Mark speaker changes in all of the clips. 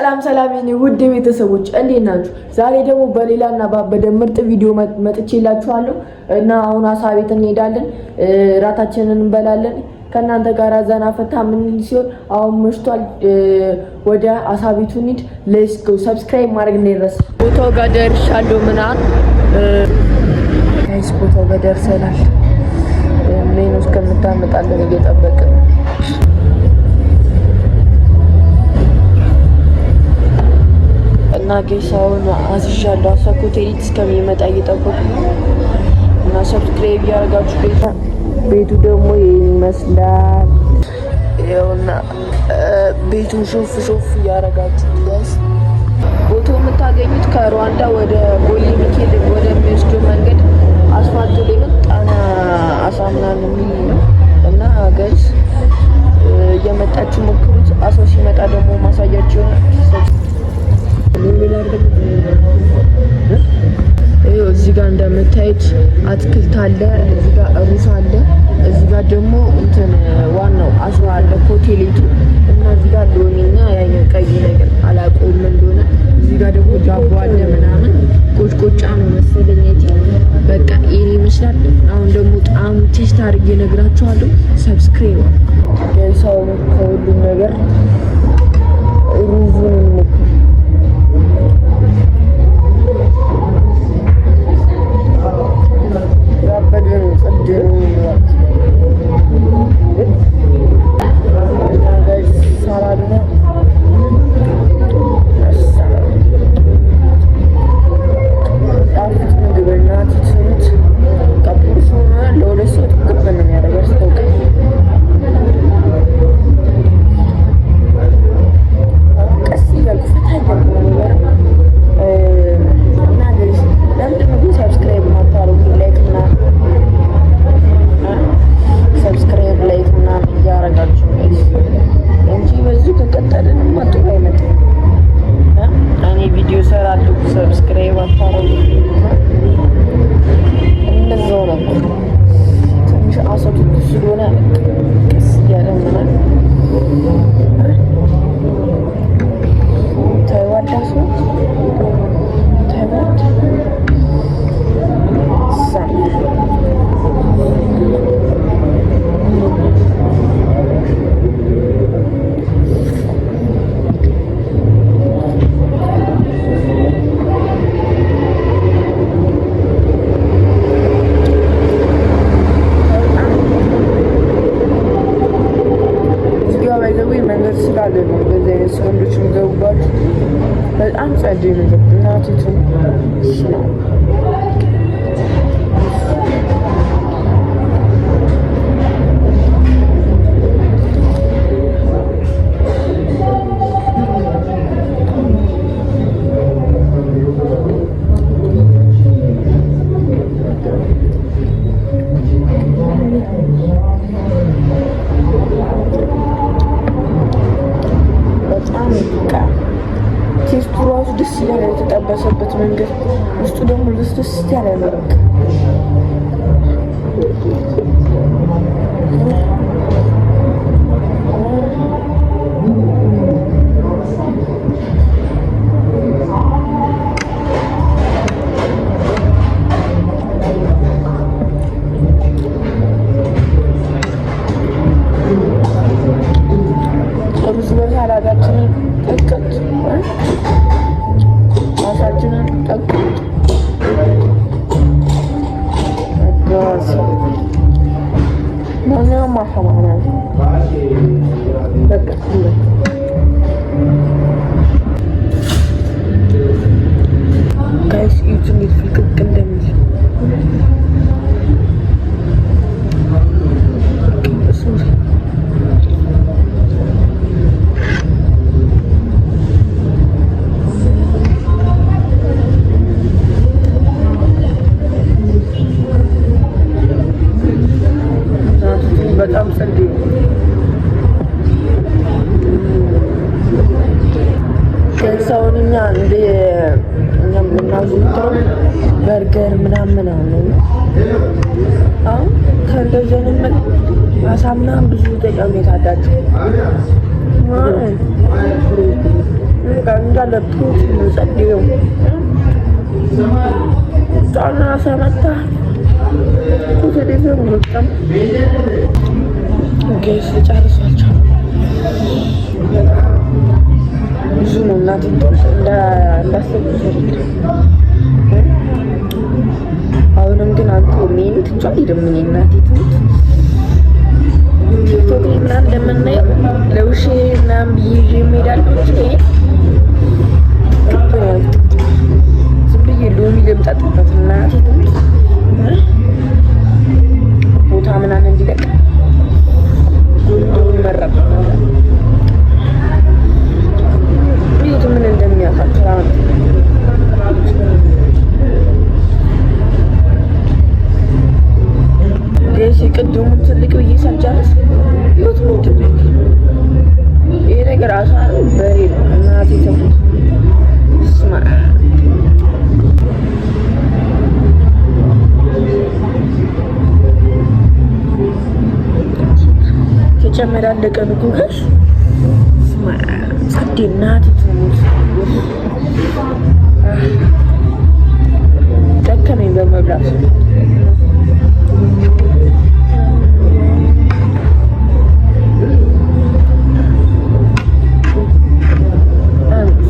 Speaker 1: ሰላም ሰላም የኔ ውድ ቤተሰቦች እንዴት ናችሁ? ዛሬ ደግሞ በሌላና ባበደ ምርጥ ቪዲዮ መጥቼላችኋለሁ እና አሁን አሳ ቤት እንሄዳለን፣ እራታችንን እንበላለን። ከእናንተ ጋር ዘና ፈታ ምን ሲሆን አሁን መሽቷል። ወደ አሳ ቤቱ እንሂድ። Let's go። Subscribe ማድረግ እንዳይረሳ። ቦታው ጋር ደርሻለሁ ምናምን guys፣ ቦታው ጋር ደርሰናል። ሜኑ እስከምታመጣለን እየጠበቅን እና guys አሁን አዝዣለሁ። አሳ ኮቴሊት እስከሚመጣ እየጠበቁ ነው እና subscribe እያደረጋችሁ ቤቱ ደግሞ ይመስላል። ይኸውና ቤቱን ሾፍ ሾፍ እያደረጋችሁ guys። ቦታው የምታገኙት ከሩዋንዳ ወደ ቦሌ ሚካኤል ወደሚወስደው መንገድ አስፋልቱ ላይ ነው። ጣና አሳ ምናምን የሚል ነው እና guys እየመጣችሁ ሞክሩት። አሳው ሲመጣ ደግሞ ማሳያችሁ ይሆናል። እዚህ ጋር እንደምታዩት አትክልት አለ፣ እዚህ ጋር ሩዝ አለ፣ እዚህ ጋር ደግሞ እንትን ዋናው አሳ አለ ኮቴሌቱ እና እዚህ ጋር ሎሚና ያኛው ቀይ ነገር አላውቀውም እንደሆነ። እዚህ ጋር ደግሞ ዳቦ አለ ምናምን ቆጭቆጫ ነው መሰለኝ። በቃ ይሄን ይመስላል። አሁን ደግሞ ጣዕሙ taste አድርጌ እነግራችኋለሁ። Subscribe ሰው ከሁሉም ነገር ሩዙን እንሞክር። ያበደ ነው፣ ጸዴ ነው። Salad ነው። ጣፍጥ ምግብ እናት ትሙት። ለሁለት ሰው ጥግብ ነው የሚያደርገው ያስታውቃል። ቀስ እያልኩ ፈታ እያልኩ ነው የምበላው። እና guys ለምንድን ነው ግን subscribe የማታደርጉት? Like እና subscribe like ምናምን እያደረጋችሁ guys እንጂ በዚሁ ከቀጠልንማ ጥሩ አይመጣም። እኔ ቪዲዮ እሰራለሁ፣ subscribe አታደርጉም። እንደዛው ነበር። ትንሽ አሳው ትኩስ ስለሆነ ቀስ እያለ ምናምን ተዋዳ ሰው ተዋድ መንገድ ስላለ ነው እንደዚህ አይነት ሰውንዶች የሚገቡባችሁ። በጣም ጸዴ ምግብ እናቲቱ ነው። በጣም በቃ taste ኡ ራሱ ደስ ይላል። የተጠበሰበት መንገድ ውስጡ ደግሞ ልስልስ ያለ ነው። በቃ ሩዝ በ salad ኣችንን ጠቅጥ አሳችንን ጠቅጥ በቃ guys እዩት እንዴት ፍልቅቅ እንደሚል። በጣም ጸዴ ነው። ሰውን እኛ እንደ እኛ የምናዘወትረው በርገር ምናምን ምናምን ነው። አሁን ከእንደዚህ አይነት ምግብ አሳ ምናምን ብዙ ጠቀሜታ አላቸው። እንዳለ ፕሮቲን ነው። ጸዴው ጣና ሰመታ ኮተሌት በጣም guys ጨርሷቸው ብዙ ነው። እናቴ እንዳሰብኩት አይደለም። አሁንም ግን አንተ ሜን ትቼው አልሄድም። እኔ እናቴ ትሙት ቲክቶክ ላይ ምናምን እንደምናየው ለውሼ ምናምን ብዬ ይዤ እሄዳለሁ እንጂ ግብ ነው ያልኩት። ዝም ብዬ ሎሚ ልምጠጥበት እናቴ ትሙት ቦታ ምናምን እንዲለቅ ጎንደው ይመረጥ ቤቱ ምን እንደሚያውቃቸው አሁን guys የቅድሙን ትልቅ ብዬ ሳልጨርስ ህይወት ምንድን ነው ይሄ ነገር? አሳ ነው በሬ ነው? እናቴ ትሙት ስማ። ተጨመላለቀን እኮ guys። ስማ ጸዴ እናቴ ትሙት ደከመኝ በመብላት።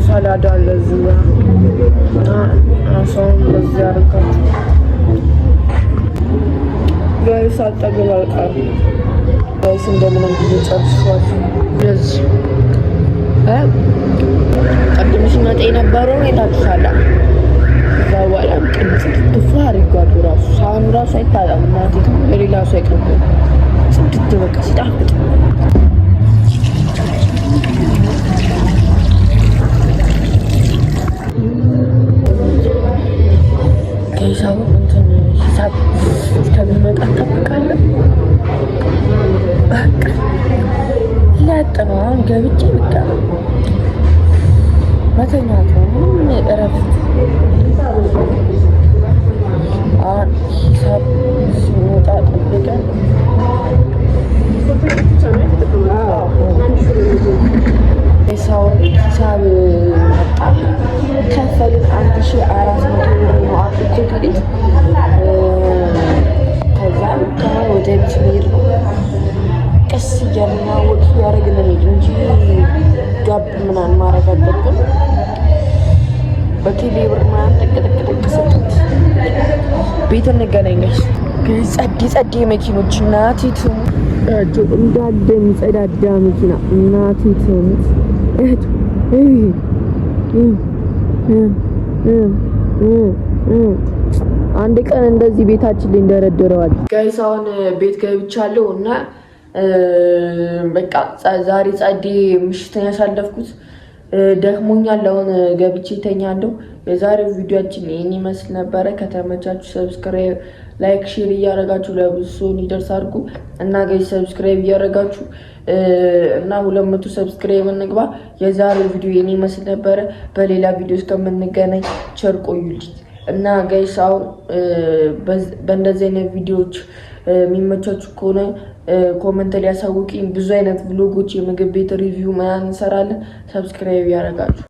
Speaker 1: ሰላዳ አለ እዚህ ጋር እና አሳውን በዚህ አድርጋችሁ guys አልጠግብ አልቀርም። Guys እንደምንም ብዬ ጨርሼዋለሁ። እንደዚህ ቅድም ሲመጣ የነበረውን አይታችኋል። ከዛ በኋላ ቅድም ጽድት አድርጌዋለሁ። ራሱ ሳህኑ ራሱ አይታጣም። እናቴ ትሙት ለሌላ ሰው አይቀርብም። ጽድት በቃ ሲጣፍጥ። ከሂሳቡ እንትን ሂሳብ እስከሚመጣ እንጠብቃለን። በቃ ለጥ ነው። አሁን ገብቼ በቃ መተኛት ነው። ምንም እረፍት። አሁን ሂሳብ ሲመጣ ጠብቀን ሂሳብ መጣ፣ ከፈልን። 1400 ብር ነው አንድ ኮተሌት። ከዛ ወደ ቤት መሄድ ነው። ቀስ እያልን walk እያደረግን እንሂድ እንጂ ጋብ ምናምን ማድረግ አለብን። በቴሌ ብር ምናምን ጥቅ ጥቅ ጥቅ ስጡት። ቤት እንገናኛል። ጸዴ ጸዴ መኪኖች እናቴ ትሙት እንዳለ የሚጸዳዳ መኪና እናቴ ትሙት። እህቱ አንድ ቀን እንደዚህ ቤታችን ላይ እንደረድረዋል። Guys አሁን ቤት ገብቻለሁ እና በቃ ዛሬ ጸዴ ምሽትን ያሳለፍኩት ደክሞኛል። አሁን ገብቼ እተኛለሁ። የዛሬው ቪዲዮአችን ይህን ይመስል ነበረ። ከተመቻችሁ subscribe፣ like፣ share እያደረጋችሁ ለብዙ ሰው እንዲደርስ አድርጉ እና guys subscribe እያደረጋችሁ እና 200 subscribe እንግባ። የዛሬው ቪዲዮ ይህን ይመስል ነበረ። በሌላ ቪዲዮ እስከምንገናኝ ቸር ቆዩልኝ እና guys አሁን በእንደዚህ አይነት ቪዲዮዎች የሚመቻችሁ ከሆነ comment ላይ ያሳውቁኝ። ብዙ አይነት vlog ኦች፣ የምግብ ቤት review ምናምን እንሰራለን። Subscribe ያደረጋችሁ